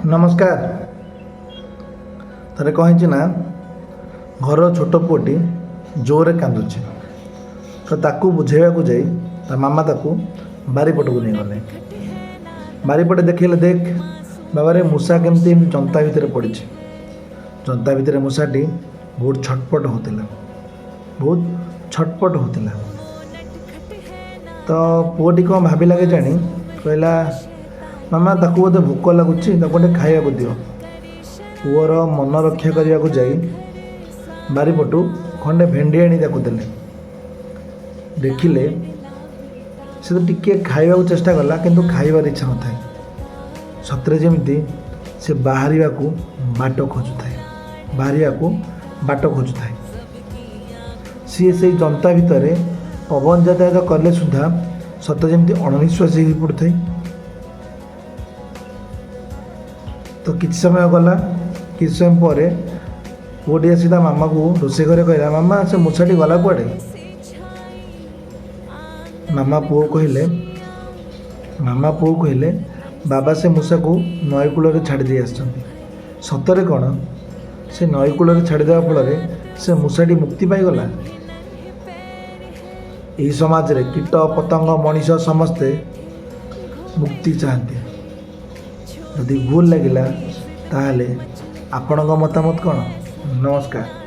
ନମସ୍କାର। ଥରେ କ'ଣ ହେଇଛି ନା, ଘରର ଛୋଟ ପୁଅଟି ଜୋରରେ କାନ୍ଦୁଛି। ତ ତାକୁ ବୁଝେଇବାକୁ ଯାଇ ତା ମାମା ତାକୁ ବାରିପଟକୁ ନେଇଗଲେ। ବାରିପଟେ ଦେଖେଇଲେ, ଦେଖ ବାବାରେ, ମୂଷା କେମିତି ଏମିତି ଜନ୍ତା ଭିତରେ ପଡ଼ିଛି। ଜନ୍ତା ଭିତରେ ମୂଷାଟି ବହୁତ ଛଟପଟ ହେଉଥିଲା, ବହୁତ ଛଟପଟ ହେଉଥିଲା। ତ ପୁଅଟି କ'ଣ ଭାବିଲା କେଜାଣି, କହିଲା, ମାମା, ତାକୁ ବୋଧେ ଭୋକ ଲାଗୁଛି, ତାକୁ ଗୋଟେ ଖାଇବାକୁ ଦିଅ। ପୁଅର ମନ ରକ୍ଷା କରିବାକୁ ଯାଇ ବାରିପଟୁ ଖଣ୍ଡେ ଭେଣ୍ଡି ଆଣି ତାକୁ ଦେଲେ। ଦେଖିଲେ, ସେ ତ ଟିକିଏ ଖାଇବାକୁ ଚେଷ୍ଟା କଲା, କିନ୍ତୁ ଖାଇବାର ଇଚ୍ଛା ନଥାଏ। ସତରେ ଯେମିତି ସେ ବାହାରିବାକୁ ବାଟ ଖୋଜୁଥାଏ, ବାହାରିବାକୁ ବାଟ ଖୋଜୁଥାଏ। ସିଏ ସେଇ ଜନ୍ତା ଭିତରେ ପବନ ଯାତାୟାତ କଲେ ସୁଦ୍ଧା ସତେ ଯେମିତି ଅଣନିଶ୍ୱାସୀ ହେଇ ପଡ଼ୁଥାଏ। ତ କିଛି ସମୟ ଗଲା। କିଛି ସମୟ ପରେ ପୁଅଟି ଆସି ତା ମାମାକୁ ରୋଷେଇ ଘରେ କହିଲା, ମାମା, ସେ ମୂଷାଟି ଗଲା କୁଆଡ଼େ? ମାମା ପୁଅ କହିଲେ, ମାମା ପୁଅ କହିଲେ, ବାବା ସେ ମୂଷାକୁ ନଈ କୂଳରେ ଛାଡ଼ି ଦେଇ ଆସିଛନ୍ତି। ସତରେ କ'ଣ ସେ ନଈ କୂଳରେ ଛାଡ଼ିଦେବା ଫଳରେ ସେ ମୂଷାଟି ମୁକ୍ତି ପାଇଗଲା? ଏହି ସମାଜରେ କୀଟ ପତଙ୍ଗ, ମଣିଷ ସମସ୍ତେ ମୁକ୍ତି ଚାହାନ୍ତି। ଯଦି ଭୁଲ ଲାଗିଲା, ତାହେଲେ ଆପଣଙ୍କ ମତାମତ କ'ଣ? ନମସ୍କାର।